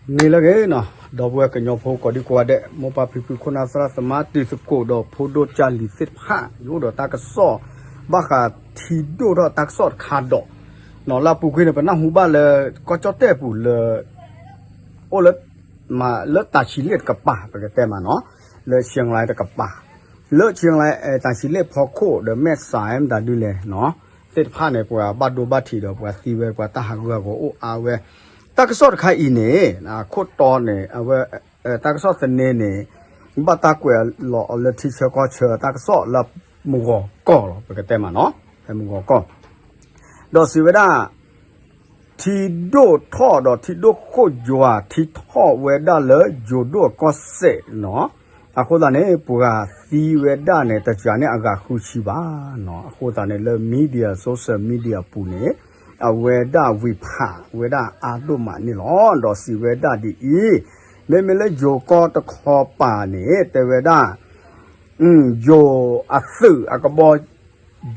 န့ၣ်လၢအဂ့ၤနီၤ, ဒီပုၢ်ဝဲၢ်ကညီဖိကိးဒံကိးဂၤဒဲး, မိၢ်ပၢ်ဖံဖု ခိၣ်နၢ်သရၣ်သမါ တံၤသကိးဒီးဖိဒိၣ်ကၢ်လံၤသ့ၣ်တဖၣ်, ယအိၣ်ဒီးတၢ်ကစီၣ်ဘၣ်ဃးထံဒိၣ်ထီၣ်တၢ်ကစီၣ်တခါဒီး, နီၤ လၢအပူၤကွံာ်န့ၣ် ပနၢ်ဟူဘၣ်လၢ ကီၢ်ကၠီၣ်တဲၣ်ပူၤလၢ အိၣ်လၢ မး လၢတၢ်ဆံးလ့ၣ်တကပၤ ပကတဲမးနီၤ, လၢ Chiang Rai တကပၤ, လၢ Chiang Rai တၢ်ဆံးလ့ၣ်ဖီခိၣ်ဒီး မဲၢ်စး မတၤဒုလဲၣ်နီၤ, သ့ၣ်တဖၣ်န့ၣ် ပှၤဘၣ်ဒိဘၣ်ထံးဒီးပှၤသံဝဲ ပှၤတၢ်ဟးဂူာ်ဟးဂီၤအိၣ်အါဝဲ, တၢ်ကစီၣ်တခါအံၤန့ၣ် ခိၣ်တီန့ၣ် အဝဲ တၢ်ကစီၣ်သန့န့ၣ် ဘၣ်တၢ်ကွဲးလီၤအီၤလၢထံဆၢကီၢ်ဆၢ တၢ်ကစီၣ်လၢမုၢ်ဂီၤကီၢ်လီၤ ပကတဲမးနီၤ, ဖဲမုၢ်ဂီၤကီၢ် ဒီးစံးဝဲဒၣ် ထံဒိၣ်ထီၣ်ဒီးထံဒိၣ်ခိၣ်ယွၤ ထံထီၣ်ဝဲဒၣ်လၢယိၤဒိၣ်အကီၢ်စဲၣ်နီၤ, အဃိသတးန့ၣ် ပှၤသံဝဲဒၣ်န့ၣ် တစှၤန့ၢ်အဂၤဃုဆံဘၣ်နီၤ, အဃိသတးန့ၣ် လၢ media social media အပူၤန့ၣ် အဝဲဒၣ်ဝံၤဖးဝဲဒၣ်အါဒိၣ်မးန့ၣ်လီၤ. ဒီးစံးဝဲဒၣ်ဒ်အံၤ, မ့မ့ၢ်လၢယိၤကီၢ်တခီပၤန့ၣ် တဲဝဲဒၣ် ယိၤအသုးအကဘီ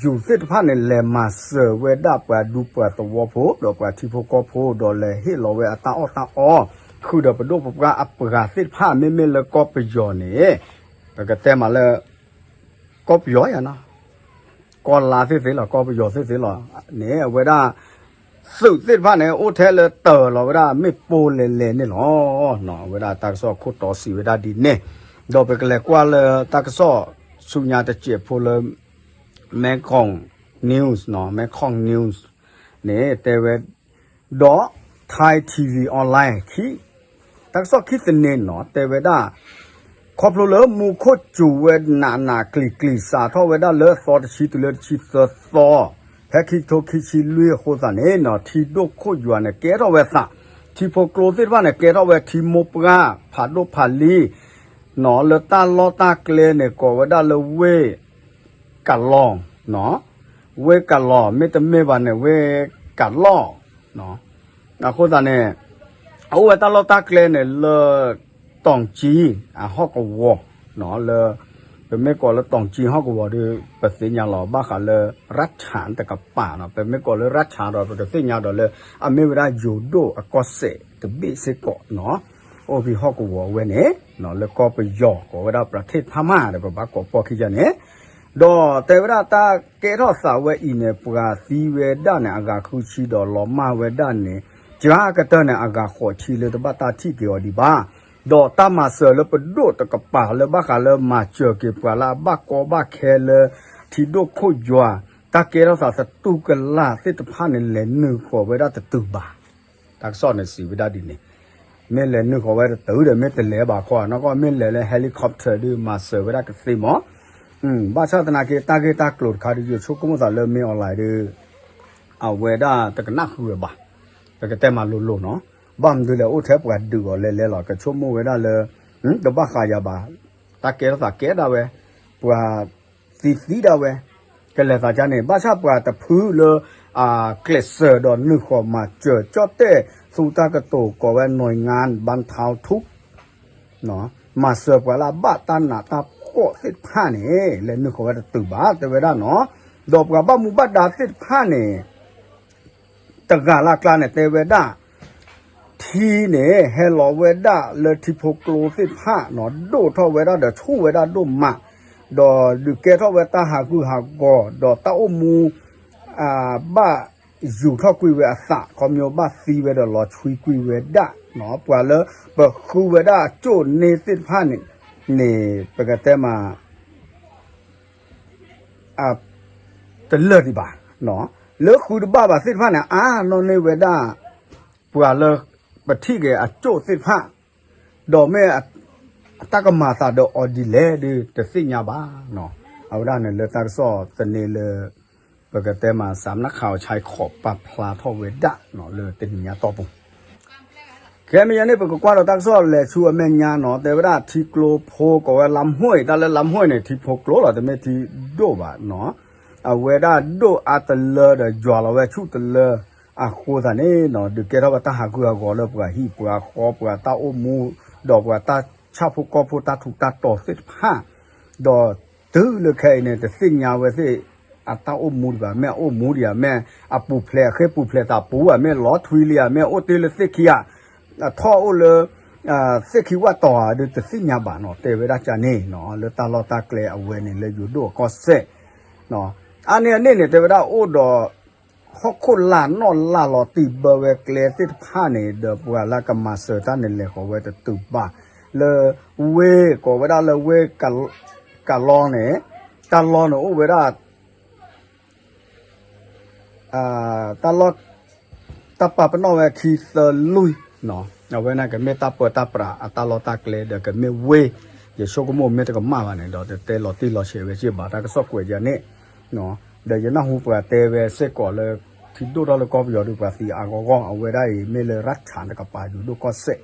ယူၤသ့ၣ်တဖၣ်န့ၣ် လဲၤမၤစၢၤဝဲဒၣ်ပှၤဒူပှၤသဝီဖိ ဒီးပှၤထံဖိကီၢ်ဖိ ဒီးလဲၤဟ့ၣ်လီၤဝဲအတၢ်အီၣ်တၢ်အီ ဃုာ်ဒီးပဒိၣ်ပပှၢ်အပှၤသ့ၣ်တဖၣ် မ့မ့ၢ်လၢကီၢ်ပယီၤန့ၣ် ပကတဲမးလၢ ကီၢ်ပယီၤယါနီၤ ကီၢ်လါသ့ၣ်သ့ၣ်လီၤ ကီၢ်ပယီၤသ့ၣ်သ့ၣ်လီၤန့ၣ် အဝဲဒၣ် သုးသ့ၣ်တဖၣ်န့ၣ် အိၣ်ထဲလၢတၢၤလီၤဝဲဒၣ် မ့ၣ်ပိၢ်လဲၤလဲၤန့ၣ်လီၤ. အဝဲဒၣ်တၢ်ကစီၣ်ခိၣ်တီစံးဝဲဒၣ်ဒ်န့ၣ်, ဒီးပကလဲၤကွၢ်လၢတၢ်ကစီၣ်ဆူညါတစဲးဖိလၢ Mekong News နီၤ Mekong News န့ၣ် တဲဝဲ ဒီး Thai TV Online ခံ တၢ်ကစီၣ်ခံသန့နီၤ တဲဝဲဒၣ် ခီဖျိလၢမူခိၣ်စူၤဝဲနးနးကျံၤကျံၤ စးထီၣ်ဝဲဒၣ်လၢသီတဆံတုၤလၢတဆံသၢသီ ဖဲခံကထိခံဆံလွံၢ်အဃိသတးန့ၣ်နီၤ ထံဒိၣ်ခိၣ်ယွၤန့ၣ် ကဲထီၣ်ဝဲသး ထံဖိကျိသ့ၣ်တဖၣ်န့ၣ် ကဲထီၣ်ဝဲထံမိၢ်ပှၢ် ဖးဒိၣ်ဖးလံ နီၤ လၢတၢ်လီၢ်တၢ်ကျဲန့ၣ် ကိးဝဲဒၣ်လၢဝ့ၢ် ကလီၤ နီၤ ဝ့ၢ်ကလီၤ မ့တမ့ၢ်ဘၣ်န့ၣ် ဝ့ၢ်ကလီၤ နီၤ အဃိသတးန့ၣ် အအိၣ်ဝဲတၢ်လီၢ်တၢ်ကျဲန့ၣ်လၢ တီၣ်ကၠံ အဟီၣ်ကဝီၤ နီၤ လၢ ပမ့ၢ်ကိးလၢတီၣ်ကၠံဟီၣ်ကဝီၤဒီး ပသ့ၣ်ညါလီၤ ဘၣ်ဃးလၢ ရၢၣ်ဆၣ်တကပၤနီၤ ပမ့ၢ်ကိးလၢရၢၣ်ဆၣ်ဒီး ပကသ့ၣ်ညါဒီးလၢ အမ့ၢ်ဝဲဒၣ်ယိၤဒိၣ်အကီၢ်စဲၣ်တဘ့ၣ်စ့ၢ်ကီးနီၤ အိၣ်ဖဲဟီၣ်ကဝီၤဝဲန့ၣ် လၢကီၢ်ပယီၤကိးဝဲဒၣ် ပြထေးဖမး ဒီးပဘၣ်ကိးပီၢ်ခံယါန့ၣ် ဒီးတဲဝဲဒၣ်တၢ်ကဲထီၣ်သးဝဲအံၤန့ၣ် ပှၤသံဝဲဒၣ်န့ၣ် အဂၤဃုဆံဒီးလီၤမၢ်ဝဲဒၣ်န့ၣ် ကကတၢၢ်န့ၣ် အဂၤဃိးဆံလၢတဘၣ်တၢ်ထံၣ်က့ၤအီၤဒံးဘၣ် ဒီးတၢ်မၤစၢၤလၢပဒိၣ်တကပၤလၢဘၣ်ဃးလၢမၤစၢၤက့ၤပှၤလၢအဘၣ်ကီဘၣ်ခဲလၢ ထံဒိၣ်ခိၣ်ယွၤ တၢ်ကဲထီၣ်သးသတူၢ်ကလာ်သ့ၣ်တဖၣ်န့ၣ် လဲၤနုာ်ဃီၤဝဲဒၣ်တတုၤဘၣ် တၢ်ကစီၣ်န့ၣ်စံးဝဲဒၣ်ဒ်န့ၣ် မ့ၢ်လဲၤနုာ်ဃီၤဝဲတတုၤဒီး မ့ၢ်တလဲၤဘၣ်ခီနီၢ်ကီၢ် မ့ၢ်လဲၤလၢ helicopter ဒုးမၤစၢၤဝဲဒၣ်ကသ့မး ဘၣ်ဆၣ်သနာ်က့ တၢ်ဂ့ၢ်တၢ်ကျိၤတခါဒုး ယဆိကမိၣ်သးလၢ မင်းအောင်လှိုင် ဒုး အဝဲဒၣ်တကနၣ်ဃုာ်ဝဲဘၣ် ပကတဲမးလိၤလိၤနီၤ ဘၣ်မနုၤလဲၣ် အိၣ်ထဲပှၤဒုးအီၤလဲၤလဲၤလီၤ ကဆိကမိၣ်ဝဲဒၣ်လၢ တဘၣ်ဃးယၤဘၣ် တၢ်ကဲထီၣ်သးကဲဒၣ်ဝဲ ပှၤသံသံဒၣ်ဝဲ ကလဲၤသးကါန့ၣ် ဘၣ်ဆၣ်ပှၤတဖုလၢ အကျဲးစၢးဒီးနုာ်ဃီၤမၤစၢၤကၠီၣ်တဲၣ် သူတၢ်ကတိၤကိးဝဲ หน่วยงานบรรเทาทุกข์ မၤစၢၤပှၤလၢအဘၣ်တၢ်နးတၢ်ဖှီၣ်သ့ၣ်တဖၣ်န့ၣ် လဲၤနုာ်ဃီၤဝဲတတုၤဘၣ် တဲဝဲဒၣ်နီၤ ဒီးပှၤဘၣ်မူဘၣ်ဒါသ့ၣ်တဖၣ်န့ၣ် တဂၤလၢ်ကျါန့ၣ် တဲဝဲဒၣ် ထံန့ၣ် ဟဲလီၤဝဲဒၣ်လၢထံဖိကျိသ့ၣ်တဖၣ်နီၤ ဒိၣ်ထီၣ်ဝဲဒၣ်ဒီးဆူၣ်ဝဲဒၣ်ဒိၣ်မး ဒီးဒုးကဲထီၣ်ဝဲတၢ်ဟးဂူာ်ဟးဂီၤ ဒီးတၢ်အိၣ်မူ ဘၣ်ယူၤထီၣ်ကွံာ်ဝဲအသး ခီဖျိဘၣ်သံဝဲဒီးလီၤဆွံကွံာ်ဝဲဒၣ်နီၤ ပှၤလၢပဃုဝဲဒၣ်အကၠိၣ်န့ၢ်သ့ၣ်တဖၣ်န့ၣ် န့ၣ် ပကတဲမး တလၢာ်ဒံးဘၣ်နီၤ လၢဃုတဘၣ်ဘၣ်သ့ၣ်တဖၣ်န့ၣ် အါနီၣ်န့ၢ်ဝဲဒၣ် ပှၤလၢပထံၣ်က့ၤအကၠိၣ်သ့ၣ်တဖၣ် ဒီးမ့ၢ်အတၢ်ကမၤသးဒီးအီၤဒ်လဲၣ်ဒီး တသ့ၣ်ညါဘၣ်နီၤ အဝဲဒၣ်န့ၣ်လၢတၢ်ကစီၣ်သန့လၢ ပကတဲမး စးနၢ်ခးအီၤဆါခီးပာ်ဖျါထီၣ်ဝဲဒၣ်နီၤ လၢတနံၤညါတီၢ်ပူၤ ခဲမ့ၢ်ယဲန့ၣ် ပကကွၢ်ဒီးတၢ်ကစီၣ်လဲၤဆူအမဲာ်ညါနီၤ တဲဝဲဒၣ်ထံကျိဖိကိးဝဲလါမိၢ်အံၤ တၢ်လၢလါမိၢ်အံၤန့ၣ် ထံဖိကျိလီၤ တမ့ၢ်ထံဒိၣ်ဘၣ်နီၤ အဝဲဒၣ်ဒိၣ်အါတလၢဒီးယွၤလီၤဝဲဆူၣ်တလၢ အဃိသတးန့ၣ်နီၤ ဒုးကဲထီၣ်ဝဲတၢ်ဟးဂူာ်ဟးဂီၤလၢပှၤဟံၣ်ပှၤဃီ ပှၤတၢ်အိၣ်မူ ဒီးပှၤတၢ်ဆၣ်ဖိကီၢ်ဖိတၢ်ထူးတၢ်တီၤသ့ၣ်တဖၣ် ဒီးတုၤလၢခဲအံၤန့ၣ် တသ့ၣ်ညါဝဲသ့ၣ် အတၢ်အိၣ်မူဒံးဘၣ် မ့ၢ်အအိၣ်မူဒံးဧါ မ့ၢ်အပူၤဖျဲး အဃ့ပူၤဖျဲးသးပူၤဧါ မ့ၢ်လီၤထွံလံဧါ မ့ၢ်အိၣ်တ့ၢ်လၢသ့ၣ်ခံဧါ အထီၣ်အိၣ်လၢ သ့ၣ်ခံဝၣ်တီၤဧါဒုးတသ့ၣ်ညါဘၣ်နီၤ တဲဝဲဒၣ်ကန့ၣ်နီၤ လၢတၢ်လီၢ်တၢ်ကျဲအဝဲန့ၣ်လၢယိၤဒိၣ်အကီၢ်စဲၣ် အါန့ၢ်အန့ၣ်န့ၣ် တဲဝဲဒၣ်အိၣ်ဒီး ဟီၣ်ခိၣ်လာ်နီၣ်လာ်လီၤတံၢ်ဘၢဝဲကျဲသ့ၣ်တဖၣ်န့ၣ် ဒီးပှၤလၢကမၤစၢၤတၢ်န့ၣ်လဲၤဃီၤဝဲတတုၤဘၣ် လၢဝ့ၢ်ကိးဝဲဒၣ်လၢဝ့ၢ် ကလီန့ၣ် တၢ်လီၢ်န့ၣ်အိၣ်ဝဲဒၣ် တၢ်လီၢ် တၢ်ပာ်ပနီၣ်ဝဲခံသၢလွံၢ်နီၤ အဝဲန့ၣ်ကမ့ၢ်တၢ်ပၢတၢ်ပြးအတၢ်လီၢ်တၢ်ကျဲ ဒီးကမ့ၢ်ဝ့ၢ် ယဆိကမိၣ်မ့ၢ်တကမၣ်ဘၣ်န့ၣ် ဒီးတတဲလီၤတံၢ်လီၤဆဲးဝဲက့ဘၣ် တၢ်ကစီၣ်ကွဲးယၤန့ၣ် ဒီးယနၢ်ဟူပှၤတဲဝဲစ့ၢ်ကီးလၢ ထံဒိၣ်ထီၣ်လၢကီၢ်ပယီၤဒုးပှၤသံအါဂီၢ်ဂီၢ် အဝဲဒၣ်အံၤမ့ၢ်လၢရၢၣ်ဆၣ်တကပၤယိၤဒိၣ်ကီၢ်စဲၣ်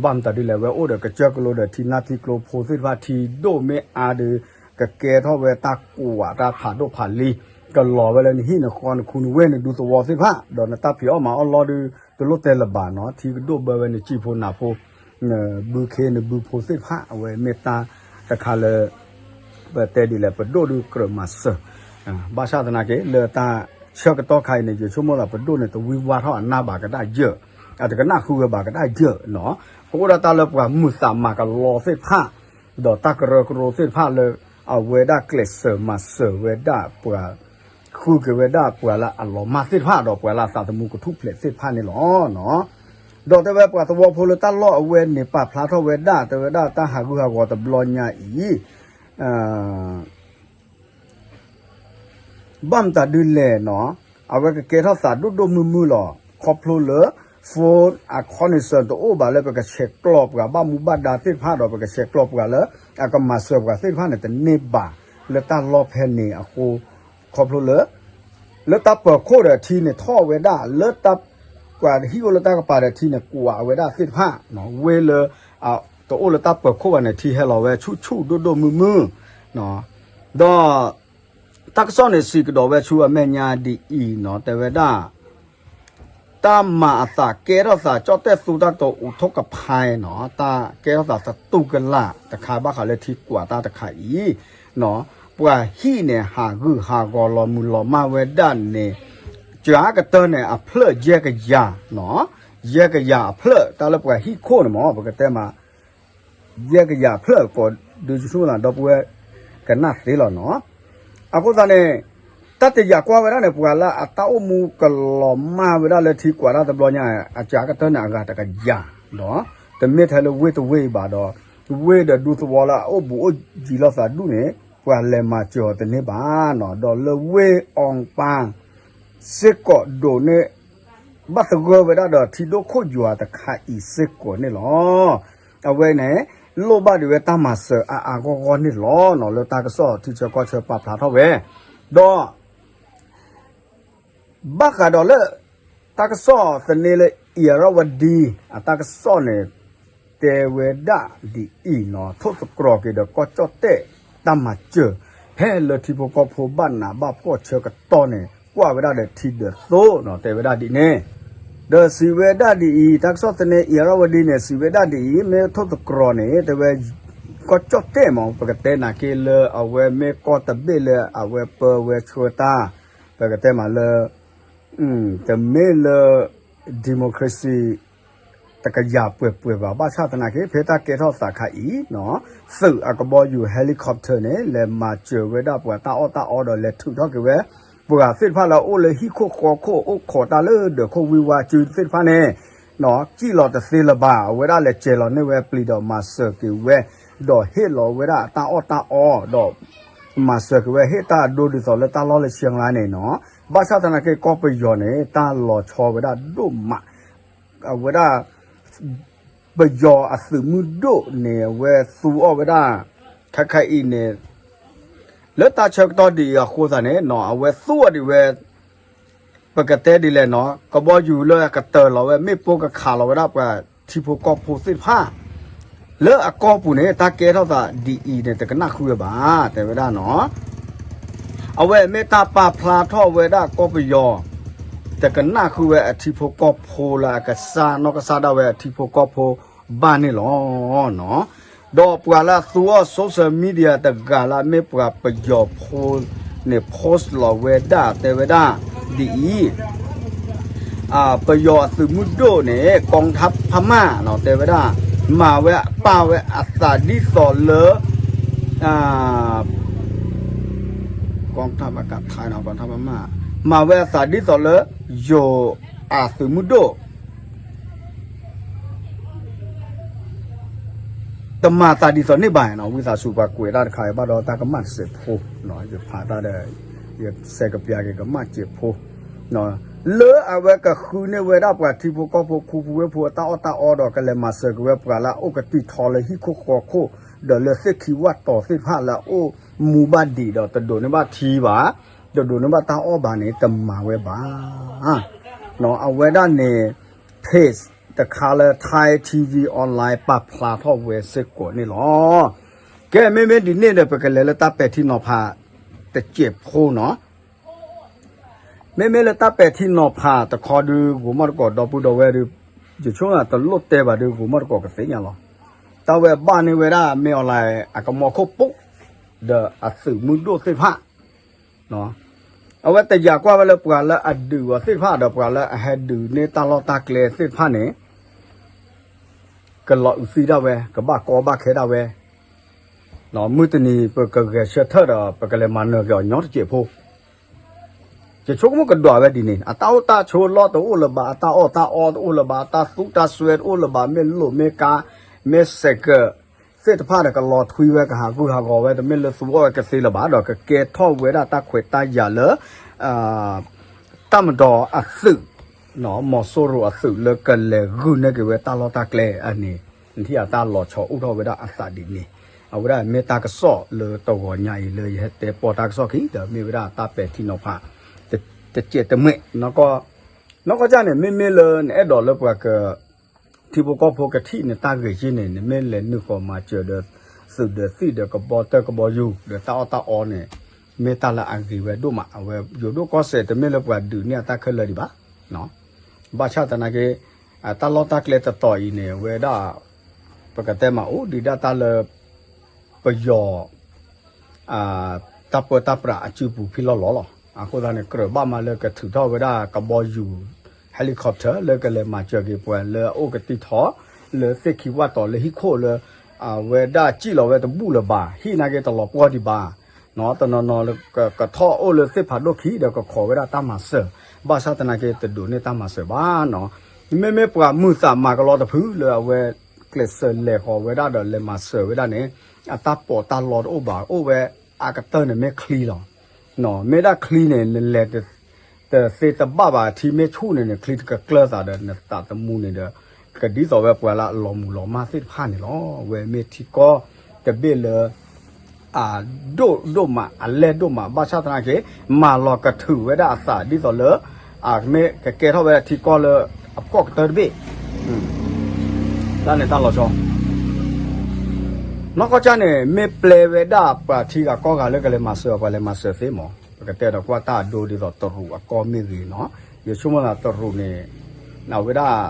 ဘၣ်မတၤဒ်လဲၣ် အဝဲအိၣ်ဒီးကစၢၢ်ကလိဒီးထံနၢ်ထံကျိဖိသ့ၣ်တဖၣ် ထံဒိၣ်မ့ၢ်အါဒုး ကကဲထီၣ်ဝဲတၢ်ကွၢ်တၢ်ဖးဒိၣ်ဖးလံၤ ကလီၤဝဲလၢနဟံၣ်နဃီနခူနဝ့ၢ်နဒူသဝီသ့ၣ်တဖၣ် ဒီးနတၢ်ဖံးအီၣ်မၤအီၣ်လီၤဒုး တလိၣ်တဲလၢၤဘၣ်နီၤ ထံကဒိၣ်ဘၢဝဲနစံၣ်ဖိနၢ်ဖိ နဘုခ့နဘုဖိသ့ၣ်တဖၣ် အဝဲမ့ၢ်တၢ်တခါလၢ ပတဲဒ်လဲၣ် ပဒိၣ်ဒုးကြၢးမၤစၢၤ ဘၣ်ဆၣ်သနာ်က့ လၢတၢ်ဆၢကတီၢ်ခါအံၤန့ၣ် ယဆိကမိၣ်လၢပဒိၣ်န့ၣ် တဝံဝါထီၣ်အနၢ်ဘၣ်ကဒၣ်ယၢၢ် အတကနၣ်ဃုဝဲဘၣ်ကဒၣ်ယၢၢ်နီၤ ကအိၣ်ဒၣ်တၢ်လၢပှၤမုာ်သးမၤကလီသ့ၣ်တဖၣ် ဒီးတၢ်ကရၢကရိသ့ၣ်တဖၣ်လၢ အဝဲဒၣ်ကျဲးစၢးမၤစၢၤဝဲဒၣ်ပှၤ ဃုက့ၤဝဲဒၣ်ပှၤလၢအလီၤမၢ်သ့ၣ်တဖၣ် ဒီးပှၤလၢအသးသမူကထူၣ်ဖျဲးသ့ၣ်တဖၣ်န့ၣ်လီၤ. ဒီးတဲဝဲပှၤသဝီဖိလၢတၢ်လီၢ်အဝဲန့ၣ် ပာ်ဖျါထီၣ်ဝဲဒၣ် တဲဝဲဒၣ်တၢ်ဟးဂူာ်ဟးဂီၤတဘျီညါအံၤ ဘၣ်မတၤဒ်လဲၣ်နီၤ အဝဲကကဲထီၣ်သးဒိၣ်ဒိၣ်မုၢ်မုၢ်လီၤ. ခီဖျိလၢ phone အ connection တအိၣ်ဘၣ်လၢပကဆဲးကျိးပှၤဘၣ်မူဘၣ်ဒါသ့ၣ်တဖၣ်ဒီး ပကဆဲးကျိးပှၤလၢ အကမၤစၢၤပှၤသ့ၣ်တဖၣ်န့ၣ် တန့ၢ်ဘၣ်လၢတၢ်လီၢ်ဖဲန့ၣ်အဃိ ခီဖျိလၢ လၢတၢ်ပၢၤခိၣ်ဒီးထံန့ၣ်ထီၣ်ဝဲဒၣ် လၢတၢ် ပှၤဟံၣ်အိၣ်လၢတၢ်ကပၤဒီးထံန့ၣ် ကွၢ်ဝဲဒၣ်သ့ၣ်တဖၣ် ဝ့ၢ်လၢ တအိၣ်လၢတၢ်ပၢၤခိၣ်ဘၣ်န့ၣ် ထံဟဲလီၤဝဲဆူၣ်ဆူၣ်ဒိၣ်ဒိၣ်မုၢ်မုၢ် ဒီး တၢ်ကစီၣ်န့ၣ်စံးကဒီးဝဲဆူအမဲာ်ညါဒ်အံၤနီၤ တဲဝဲဒၣ် တၢ်မၤအသးကဲထီၣ်သး ကၠီၣ်တဲၣ်သူတၢ်ကတိၤအိးထီၣ်ကဖၢနီၤ တၢ်ကဲထီၣ်သးသတူၢ်ကလာ်တခါဘၣ်ဃးလၢထံကွၢ်တၢ်တခါအံၤ ပှၤဟံၣ်န့ၣ် ဟးဂူာ်ဟးဂီၤလီၤမုၢ်လီၤမၢ်ဝဲဒၣ်န့ၣ် ကၠၤကတၢၢ်န့ၣ် အဖျၢၣ်ယဲၢ်ကယၤ ယဲၢ်ကယၤအဖျၢၣ် တၢ်လၢပှၤဟံၣ်ခိၣ်န့ၣ်မ့ၢ် ပကတဲမး ယဲၢ်ကယၤအဖျၢၣ်ကိးဒုးဆူၣ်လၢ ဒီပုၢ်ဝဲၢ်ကနၣ်သ့လီၤနီၤ. အဃိသတးန့ၣ် တၢ်တယာ်ကွၢ်ဝဲဒၣ်န့ၣ် ပှၤလၢအတၢ်အိၣ်မူကလီၤမၢ်ဝဲဒၣ်လၢထံကွၢ်တၢ်တဘျီညါ အကၠၤကတၢၢ်န့ၣ် အဂၤတကယၤဒီး တမ့ၢ်ထဲလၢဝ့ၢ်တဝ့ၢ်အံၤဘၣ်ဒီး ဝ့ၢ်ဒီးဒူသဝီလၢအအိၣ်ဘူးအိၣ်ယံၤလိာ်သးဒူၣ်န့ၣ် ပှၤလဲၤမၤစၢၤအီၤတန့ၢ်ဘၣ်နီၤ ဒီးလၢဝ့ၢ်အီပၢ် စ့ၢ်ကီးဒိးန့ၢ် ဘၣ်သဂၢၢ်ဝဲဒၣ်ဒီးထံဒိၣ်ခိၣ်ယွၤတခါအံၤစ့ၢ်ကီးန့ၣ်လီၤ. အဝဲန့ၣ် လိၣ်ဘၣ်ဒံးဝဲတၢ်မၤစၢၤအါအါဂီၢ်ဂီၢ်န့ၣ်လီၤနီၤ လၢတၢ်ကစီၣ်ထံဆၢကီၢ်ဆၢပာ်ဖျါထီၣ်ဝဲ ဒီး ဘၣ်ဃးဒီးလၢ တၢ်ကစီၣ်သန့လၢ အံၤရၣ်ဝဒံ အတၢ်ကစီၣ်န့ၣ် တဲဝဲဒၣ်ဒ်အံၤနီၤ ထိၣ်သတြီၤက့ၤဒီးကီၢ်ကၠီၣ်တဲၣ် တၢ်မၤစၢၤ ဖဲလၢထံဖိကီၢ်ဖိဘၣ်နးဘၣ်ဖှီၣ်ဆၢကတီၢ်န့ၣ် ကွၢ်ဝဲဒၣ်ဒီးထံဒၢးသိနီၤ တဲဝဲဒၣ်ဒ်န့ၣ် ဒီးစံးဝဲဒၣ်ဒ်အံၤ တၢ်ကစီၣ်သန့ အံၤရၣ်ဝဒံန့ၣ် စံးဝဲဒၣ်ဒ်အံၤ မ့ၢ်ထိၣ်သတြီၤန့ၣ် တဲဝဲ ကီၢ်ကၠီၣ်တဲၣ်မ့ၢ် ပကတဲနာ်က့လၢအဝဲမ့ၢ်ကီၢ်တဘ့ၣ်လၢအဝဲပၢဝဲဆှၢတၢ် ပကတဲမးလၢ တမ့ၢ်လၢ democracy တကယၤပှဲၤပှဲၤဘၣ် ဘၣ်ဆၣ်သနာ်က့ ဖဲတၢ်ကဲထီၣ်သးခါအံၤ သုးအကဘီယူၤ helicopter န့ၣ် လဲၤမၤစၢၤဝဲဒၣ်ပှၤတၢ်အီၣ်တၢ်အီဒီးလဲၤထုးထီၣ်က့ၤဝဲ ပှၤသ့ၣ်တဖၣ်လၢအအိၣ်လၢဟံၣ်ခိၣ်ဃီခိၣ် အိၣ်ခိးတၢ်လၢဒၢးခိၣ်ဝံဝါစုသ့ၣ်တဖၣ်န့ၣ် စံၣ်လီၤတသ့လၢၤဘၣ် အဝဲဒၣ်လဲၤစဲၤလီၤန့ၢ်ဝဲပျံၤဒီးမၤစၢၤက့ၤဝဲ ဒီးဟ့ၣ်လီၤဝဲဒၣ်တၢ်အီၣ်တၢ်အီဒီး မၤစၢၤက့ၤဝဲဟ့ၣ်တၢ်အဒိဒ်သိးလၢတၢ်လီၢ်လၢဆံလါန့ၣ်နီၤ ဘၣ်ဆၣ်သနာ်က့ကီၢ်ပယီၤန့ၣ် တၢ်လီၤဆီဝဲဒၣ်ဒိၣ်မး အဝဲဒၣ် ပယီၤအသုးမုၢ်ဒိၣ်န့ၣ် အဝဲသူအီၣ်ဝဲဒၣ် ခဲခါအံၤန့ၣ် လၢတၢ်ဆၢကတီၢ်ဒ်အံၤအဃိသတးန့ၣ်နီၤ အဝဲသူအီၣ်ဒံးဝဲ ပကတဲဒ်လဲၣ်နီၤ ကဘီယူၤလၢကတၢၢ်လီၤဝဲ မ့ၣ်ပိၢ်ကခးလီၤဝဲဒၣ်ပှၤထံဖိကီၢ်ဖိသ့ၣ်တဖၣ် လၢအကီၢ်ပူၤန့ၣ် တၢ်ကဲထီၣ်သးဒ်အံၤန့ၣ် တကနၣ်ဃုဝဲဘၣ် တဲဝဲဒၣ်နီၤ အဝဲမ့ၢ်တၢ်ပာ်ဖျါထီၣ်ဝဲဒၣ်ကီၢ်ပယီၤ တကနၣ်ဃုဝဲအထံဖိကီၢ်ဖိလၢအကစၢ်နီၢ်ကစၢ်ဒၣ်ဝဲအထံဖိကီၢ်ဖိဘၣ်န့ၣ်လီၤ. ဒီးပှၤလၢအသူအီၣ် social media တဂၤလၢအမ့ၢ်ပှၤပယီၤဖိန့ၣ် post လီၤဝဲဒၣ်တဲဝဲဒၣ်ဒ်အံၤ ပယီၤအသုးမုၢ်ဒိၣ်န့ၣ် ကီၢ်ထးဖးမၢ်နီၤ တဲဝဲဒၣ် မၤဝဲပာ်ဝဲအသးဒ်သိးလၢ ကီၢ်ထးဖးမၢ် မၤဝဲအသးဒ်သိးလၢ ယိၤအသုးမုၢ်ဒိၣ် တမၤသးဒ်သိးန့ၣ်ဘၣ်နီၤ ဝံသးစူၤပှၤကွဲးတၢ်တခါအံၤဘၣ်ဒီးတၢ်ကမၣ်တစဲးဖိ ယဖးတၢ်ဒီး ယစဲးကပျၢ်က့ၤကမၣ်စဲးဖိ လၢအဝဲကဃုန့ၢ်ဝဲဒၣ်ပှၤထံဖိကီၢ်ဖိခူပူၤဝ့ၢ်ဖိအတၢ်အီၣ်တၢ်အီဒီးကလဲၤမၤစၢၤက့ၤဝဲပှၤလၢအအိၣ်ကသံၣ်ထီလၢဟံၣ်ခိၣ်ဃီခိၣ် ဒီးလၢသ့ၣ်ခံဝၣ်တီၤသ့ၣ်တဖၣ်လၢအအိၣ်မူဘၣ်ဒံးဒီးတဒိးန့ၢ်ဘၣ်ထံဘၣ် တဒိးန့ၢ်ဘၣ်တၢ်အီၣ်ဘၣ်န့ၣ် တမၤဝဲဘၣ် အဝဲဒၣ်န့ၣ် page တခါလၢ Thai T V Online ပာ်ဖျါထီၣ်ဝဲစ့ၢ်ကီးန့ၣ်လီၤ. ကဲ မ့မ့ၢ်ဒ်န့ၣ်ဒီး ပကလဲၤလၢတၢ်ပဲာ်ထံနီၤဖးတစဲးဖိနီၤ. မ့မ့ၢ်လၢတၢ်ပဲာ်ထံနီၤဖးတခီဒုး ဂိၤမီၣ်တကိးဒီပုၢ်ဒီဝဲၢ်ဒုး ယဆိကမိၣ်တလိၣ်တဲဘၣ်ဒုး ဂိၤမီၣ်တကိးကသ့ၣ်ညါလီၤ. တၢ်ဝဲဘၣ်န့ၢ်ဝဲဒၣ် မင်းအောင်လှိုင် အကမီၤခိၣ်ပူၤ ဒီးအသုးမုၢ်ဒိၣ်သ့ၣ်တဖၣ် အဝဲတယာ်ကွၢ်ဝဲလၢပှၤလၢအဒုးအီၤသ့ၣ်တဖၣ်ဒီးပှၤလၢအဟဲဒုးန့ၢ်တၢ်လီၢ်တၢ်ကျဲသ့ၣ်တဖၣ်န့ၣ် ကလီၤအုးသံဒၣ်ဝဲ ကဘၣ်ကီဘၣ်ခဲဒၣ်ဝဲ မုၢ်တနံၤပကဂဲၤဆၢထၢၣ်ဒီး ပကလဲၤမၤနၢၤက့ၤအီၤညီတစဲးဖိ ယဆိကမိၣ်ကဒွးဝဲဒ်န့ၣ် အတၢ်အိၣ်တၢ်ဆိးလီၢ်တအိၣ်လၢၤဘၣ် အတၢ်အီၣ်တၢ်အီတအိၣ်လၢၤဘၣ် အတၢ်သူတၢ်စွဲတအိၣ်လၢၤဘၣ် မ့ၢ်လိာ်မ့ၢ်ကါ မ့ၢ်စဲးကၢး သ့ၣ်တဖၣ်ဒီးကလီၤထွံဝဲကဟးဂူာ်ဟးဂီၤဝဲ တမ့ၢ်လၢသူအီၣ်ဝဲကသ့လၢၤဘၣ် ဒီးကကဲထီၣ်ဝဲဒၣ်တၢ်ခွဲးတၢ်ယာ်လၢ တၢ်မတီၤအသုး မီၤစိရိၤအသုးလၢကလဲၤဂုာ်န့ၢ်က့ၤဝဲတၢ်လီၢ်တၢ်ကျဲအန့ၣ် နထံၣ်အတၢ်လီၤဆီအိၣ်ထီၣ်ဝဲဒၣ်အသးဒ်န့ၣ် အဝဲဒၣ်မ့ၢ်တၢ်ကစီၣ်လၢတဂီၤညါအံၤလၢယဟဲတဲပီၢ်တၢ်ကစီၣ်ခံ ဒီးမ့ၢ်ဝဲဒၣ်တၢ်ပဲာ်ထံနီၤဖး တစဲးတမှဲး နီၢ်ကီၢ်ကၢ်န့ၣ် မ့မ့ၢ်လၢနအဲၣ်ဒိးလၢပှၤက ထံဖိကီၢ်ဖိကထံၣ်နတၢ်ဂ့ၢ်က့န့ၣ် နမ့ၢ်လဲၤနုာ်ဃီၤမၤစၢၤဒီး သုးဒီးသံၣ်ဒီးကဘီတၢၢ်ကဘီယူၤ ဒီးတၢ်အီၣ်တၢ်အီန့ၣ် မ့ၢ်တၢ်လၢအဂ့ၤဝဲဒိၣ်မး အဝဲယိၤဒိၣ်ကီၢ်စဲၣ်တမ့ၢ်လၢပှၤဒုးန့ၢ်အတၢ်ခဲလၢာ်ဒံးဘၣ် ဘၣ်ဆၣ်သနာ်က့ တၢ်လီၢ်တၢ်ကျဲတတီၤအံၤန့ၣ် အဝဲဒၣ် ပကတဲမးအိၣ်ဒံးဒၣ်တၢ်လၢ ပယီၤ တၢ်ပၢတၢ်ပြးအစုပူၤဖံလီၢ်လီၤလီၤ. အဃိသတးန့ၣ် ကြၢးဘၣ်မးလၢကထုးထီၣ်ဝဲဒၣ်ကဘီယူၤ helicopter လၢကလဲၤမၤစၢၤက့ၤပှၤလၢအအိၣ်ကသံၣ်ထီ လၢသ့ၣ်ခံဝၣ်တီၤလၢဟံၣ်ခိၣ်လၢ အဝဲဒၣ်စံၣ်လီၤဝဲတဘူၣ်လၢၤဘၣ် ဟံၣ်နာ်က့တလီၤပှီၢ်ဒံးဘၣ် တနီၤနီၤလၢကထီၣ်အိၣ်လၢသ့ၣ်ဖးဒိၣ်ခံဒီးကခိးဝဲဒၣ်တၢ်မၤစၢၤ ဘၣ်ဆၣ်သနာ်က့တဒိးန့ၢ်တၢ်မၤစၢၤဘၣ်နီၤ. မ့မ့ၢ်ပှၤမုာ်သးမၤကလီတဖုလၢအဝဲကျဲးစၢးလဲၤဃီၤဝဲဒၣ်ဒီးလဲၤမၤစၢၤဝဲဒၣ်န့ၣ် အတၢ်ပီးတၢ်လီတအိၣ်ဘၣ် အိၣ်ဝဲအကတၢၢ်န့ၣ်မ့ၢ်ချံလီၤ. မ့ၢ်ဒၣ်ချံန့ၣ် နလဲၤတသ့တဘၣ်ဘၣ် ထံမ့ၢ်ဆူၣ်န့ၣ်န့ၣ် ချံတကကျၢၤသးဒီးနသးသမူန့ၣ်ဒီး ကဒ်သိးဝဲပှၤလၢအလီၤမုၢ်လီၤမၢ်သ့ၣ်တဖၣ်န့ၣ်လီၤ. အဝဲမ့ၢ်ထံကီၢ်တဘ့ၣ်လၢ အဒိၣ်ဒိၣ်မး အလဲၢ်ဒိၣ်မး ဘၣ်ဆၣ်သနာ်က့ မၤလီၤကထုးဝဲဒၣ်အသးဒ်သိးလၢ အမ့ၢ်ကကဲထီၣ်ဝဲဒၣ်ထံကီၢ်လၢအဖှီၣ်ကတၢၢ်တဘ့ၣ် တၢ်န့ၣ်တၢ်လီၤဆီ နီၢ်ကီၢ်ကၢ်န့ၣ် မ့ၢ်ပျဲဝဲဒၣ်ပှၤထံဂၤကီၢ်ဂၤလၢကလဲၤမၤစၢၤ ပှၤလဲၤမၤစၢၤသ့မး ပကတဲဒီးကွၢ်တၢ်အဒိဒ်သိးတရူးအကီၢ်မ့ၢ်ဂ့ၤနီၤ ယဆိကမိၣ်သးတရူးန့ၣ် အဝဲဒၣ်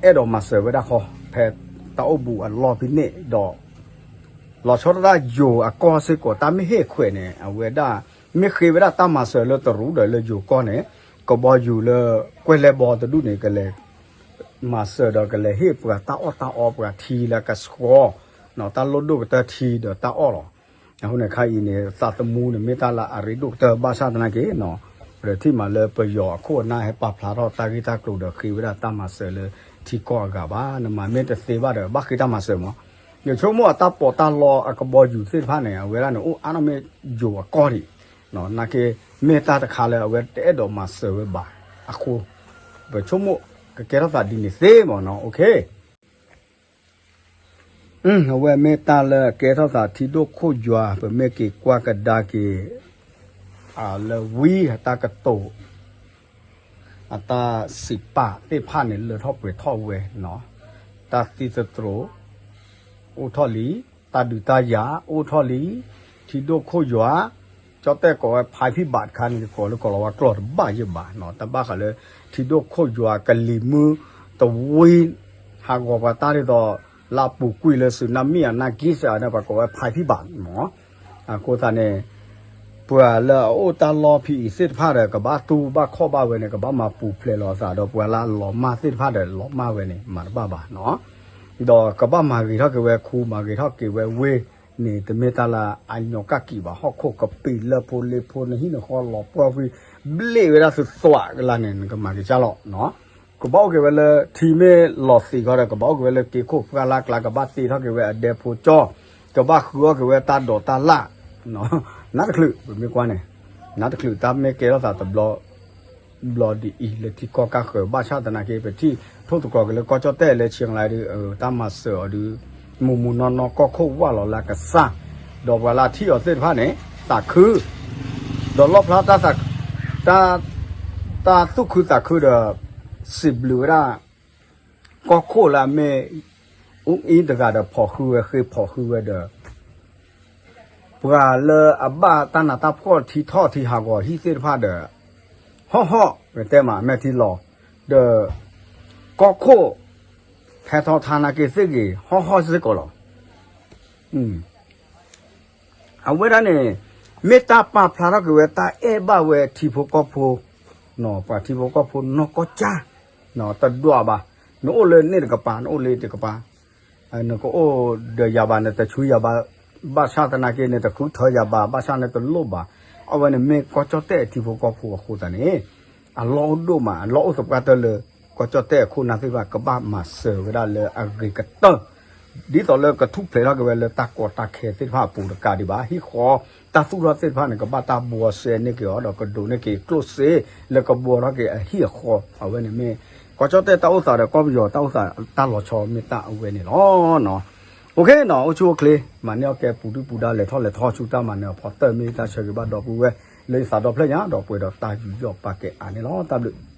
အဲၣ်ဒိးမၤစၢၤဝဲဒၣ်ဃီ ဖဲတၢ်အိၣ်ဘူးအလီၢ်ဖဲန့ၣ်ဒီး လီၤဆီဒၣ်တၢ်ယိၤအကီၢ်စ့ၢ်ကီး တၢ်မ့ၢ်ဟ့ၣ်ခွဲးန့ၣ် အဝဲဒၣ် မ့ၢ်ဃ့ဝဲဒၣ်တၢ်မၤစၢၤလၢတရူးဒီးလၢယိၤကီၢ်န့ၣ် ကဘီယူၤလၢကွဲၢ်လဲဘီတဒူၣ်န့ၣ် ကလဲၤ မၤစၢၤဒီးကလဲၤဟ့ၣ်ပှၤတၢ်အီၣ်တၢ်အီ ပှၤထံလၢကဆှီ တၢ်လိၣ်ဒိၣ်ကတၢၢ်ထံဒီးတၢ်အီၣ်လီၤ. အဃိန့ၣ်ခါအံၤန့ၣ် သးသမူန့ၣ်မ့ၢ်တၢ်လၢအရ့ဒိၣ်ကတၢၢ်ဘၣ်ဆၣ်သနာ်က့ ပထံၣ်မးလၢပယီၤအခိၣ်အနၢ်ဟဲပာ်ဖျါထီၣ်တၢ်ဂ့ၢ်တၢ်ကျိၤဒီးဃ့ဝဲဒၣ်တၢ်မၤစၢၤလၢထံကီၢ်အဂၤဘၣ် နမၤမ့ၢ်တသ့ဘၣ်ဒီး ဘၣ်ဃ့တၢ်မၤစၢၤမး ယဆိကမိၣ်အတၢ်ပီးတၢ်လီအကဘီယူၤသ့ၣ်တဖၣ်န့ၣ် အဝဲဒၣ်န့ၣ်အိၣ်အါန့ၢ်မ့ၢ်ယိၤအကီၢ်ဒံး နာ်က့ မ့ၢ်တၢ်တခါလၢအဝဲတအဲၣ်ဒိးမၤစၢၤဝဲဘၣ်အဃိ ပဆိကမိၣ်ကကဲထီၣ်သးဒ်န့ၣ်သ့မးနီၤ အဝဲမ့ၢ်တၢ်လၢအကဲထီၣ်သးထံဒိၣ်ခိၣ်ယွၤ ပမ့ၢ်က့ၤကွၢ်ကဒါက့ၤ လၢဝံအတၢ်ကတိၤ အတၢ်စံးပာ်သ့ၣ်တဖၣ်န့ၣ် လၢထီၣ်ပှဲၤထီၣ်ဝဲနီၤ တၢ်သံသတြိာ် အိၣ်ထီၣ်လံ တၢ်ဒုးတၢ်ယၤ အိၣ်ထီၣ်လံ ထံဒိၣ်ခိၣ်ယွၤ ကၠီတဲၣ်ကိးဝဲ ภัยพิบัติ တခါန့ၣ် ကကိးလၢကိၤလၤဝါကျိာ်တဘၣ်ယဲၢ်ဘၣ်နီၤ တၢ်ဘၣ်ဃးလၢ ထံဒိၣ်ခိၣ်ယွၤ ကလံၤမုၢ်တဝံ ဟးဂီၤပှၤတၢ်ဒ်သိး လၢအပူၤကွံာ်လၢ tsunami အနၢ်ကံၢ်စၢ်န့ၣ် ပှၤကိးဝဲ ภัยพิบัติ မး အဃိသတးန့ၣ် ပှၤလၢအအိၣ်တၢ်လီၢ်ဖဲအံၤသ့ၣ်တဖၣ်ဒီး ကဘၣ်တူၢ်ဘၣ်ခီၣ်ဘၣ်ဝဲန့ၣ် ကဘၣ်မၤပူၤဖျဲးလီၤအသးဒီး ပှၤလၢအလီၤမၢ်သ့ၣ်တဖၣ်ဒီး လီၤမၢ်ဝဲန့ၣ် မၤတဘၣ်ဘၣ်နီၤ. ဒီးကဘၣ်မၤဂ့ၤထီၣ်က့ၤဝဲခူ မၤဂ့ၤထီၣ်က့ၤဝဲဝ့ၢ်န့ၣ် တမ့ၢ်တၢ်လၢအညီကၣ်ကံးဘၣ်. ဟီၣ်ခိၣ်ကပံာ်လၢဖိလ့ဖိ နဟံၣ်နဃီလီၤပှီၢ်ကွံာ် ဘျ့ၣ်ဝဲဒၣ်သုသွးကလါန့ၣ် နကမၤက့ၤကၢ်လီၤနီၤ. ကဘၣ်အိၣ်က့ၤဝဲလၢထံမ့ၢ်လီၤသံးဃီဒီး ကဘၣ်အိၣ်က့ၤဝဲလၢက့ခိၣ်ပှၢ်လၢ်ကျါ ကဘၣ်တ့ထီၣ်က့ၤဝဲအဒဲဖိကၠီ, ကဘၣ်ဃုအီၣ်က့ၤဝဲတၢ်ဒိးတၢ်လၣ် နးတချုး ပမ့ၢ်ကွၢ်န့ၣ် နးတချုး တၢ်မ့ၢ်ကဲထီၣ်သးတဘျီ ဘျီဒ်အံၤ လၢထံကီၢ်ကၢ်ဃၢၤ ဘၣ်ဆၣ်သနာ်က့ ပထံၣ်ထိၣ်သတြီၤက့ၤလၢကီၢ်ကၠီၣ်တဲၣ်လၢဆံးလါဒုး တၢ်မၤစၢၤအီၤဒုး မုၢ်မုၢ်နီၢ်နီၢ် ကီၢ်ခိၣ်ဝၢ်လီၤလၢအကစၢ်, ဒီးပှၤလၢအထံၣ်အီၤသ့ၣ်တဖၣ်န့ၣ် သးခု ဒီးလီၣ်ဖျါတၢ် တၢ် တၢ်သူၣ်ခုသးခုဒီး စံးဘျုးဝဲဒၣ် ကီၢ်ခိၣ်လၢအမ့ၢ် အူအံၤတဂၤဒီး ဖိးဟုဝဲ ဃ့ဖိးဟုဝဲဒီး ပှၤလၢအဘၣ်တၢ်နးတၢ်ဖှီၣ် ထံထီၣ်ထံဟးဂီၤဟံၣ်သ့ၣ်တဖၣ်ဒီး ဟီၣ်ဟီၣ် ပတဲမး အမဲာ်ထံလီၤ ဒီး ကီၢ်ခိၣ် ဖဲထီၣ်ထါနာ်က့သ့ၣ်ဂ့ၤ ဟီၣ်ဟီၣ်စ့ၢ်ကီးလီၤ. အဝဲဒၣ်န့ၣ် မ့ၢ်တၢ်ပာ်ဖျါထီၣ်က့ၤဝဲ တၢ်အဲၣ်ဘၣ်ဝဲထံဖိကီၢ်ဖိ, ပှၤထံဖိကီၢ်ဖိနီၢ်ကီၢ်ကၠၢ်, တဒွးဘၣ်, နအိၣ်လၢန့ၣ်တကပၤ နအိၣ်လၢတကပၤ, နကအိၣ်ဒီးယၤဘၣ် နတဆူယၤဘၣ်, ဘၣ်ဆၣ်သနာ်က့ နတဃုထၢယၤဘၣ် ဘၣ်ဆၣ်နတလိၣ်ဘၣ်, အဝဲန့ၣ်မ့ၢ်ကီၢ်ကၠီၣ်တဲၣ်ထံဖိကီၢ်ဖိအဃိသတးန့ၣ် အလီၢ်အိၣ်ဒိၣ်မး အလီၢ်အိၣ်သပှၢ်တၢၢ်လၢ ကီၢ်ကၠီၣ်တဲၣ်အခိၣ်နၢ်သ့ၣ်တဖၣ် ကဘၣ်မၤစၢၤဝဲဒၣ်လၢအဂ့ၤကတၢၢ်, ဒ်သိးလၢကထူၣ်ဖျဲးထီၣ်က့ၤဝဲလၢတၢ်ကီတၢ်ခဲသ့ၣ်တဖၣ်အပူၤတကးဒံးဘၣ်, ဟံၣ်ဃီတၢ်သူၣ်ထီၣ်သ့ၣ်တဖၣ်န့ၣ် ကဘၣ်တၢ်ဘှီစဲန့ၢ်က့ၤအီၤ ဒီးကဒိးန့ၢ်က့ၤကျိၣ်စ့ လၢကဘှီထီၣ်က့ၤအဟံၣ်အဃီ, အဝဲန့ၣ်မ့ၢ် ကီၢ်ကၠီၣ်တဲၣ်တၢ်အိၣ်သးဒီးကီၢ်ပယီၤတၢ်အိၣ်သး တၢ်လီၤဆီမ့ၢ်တၢ်အဝဲန့ၣ်လီၤ. အိၣ်ခ့နီၤ အိၣ်ဆူၣ်အိၣ်ချ့ မၤန့ၢ်အီၣ်ကဲပူၤဒုၣ်ပူၤဒါ လဲၤထီၣ်လဲၤထီဆူတၢ်မၤနၢၤအဖီတၢၢ် မ့ၢ်တၢ်ဆၢဂ့ၤဘၣ်ဒီပုၢ်ဝဲၢ် လၢယသးဒီဖျၢၣ်ညါ ဒီးပှဲၤဒီးတၢ်ယူးယီၣ်ပာ်ကဲအါန့ၣ်လီၤ. တၢ်ဘျုး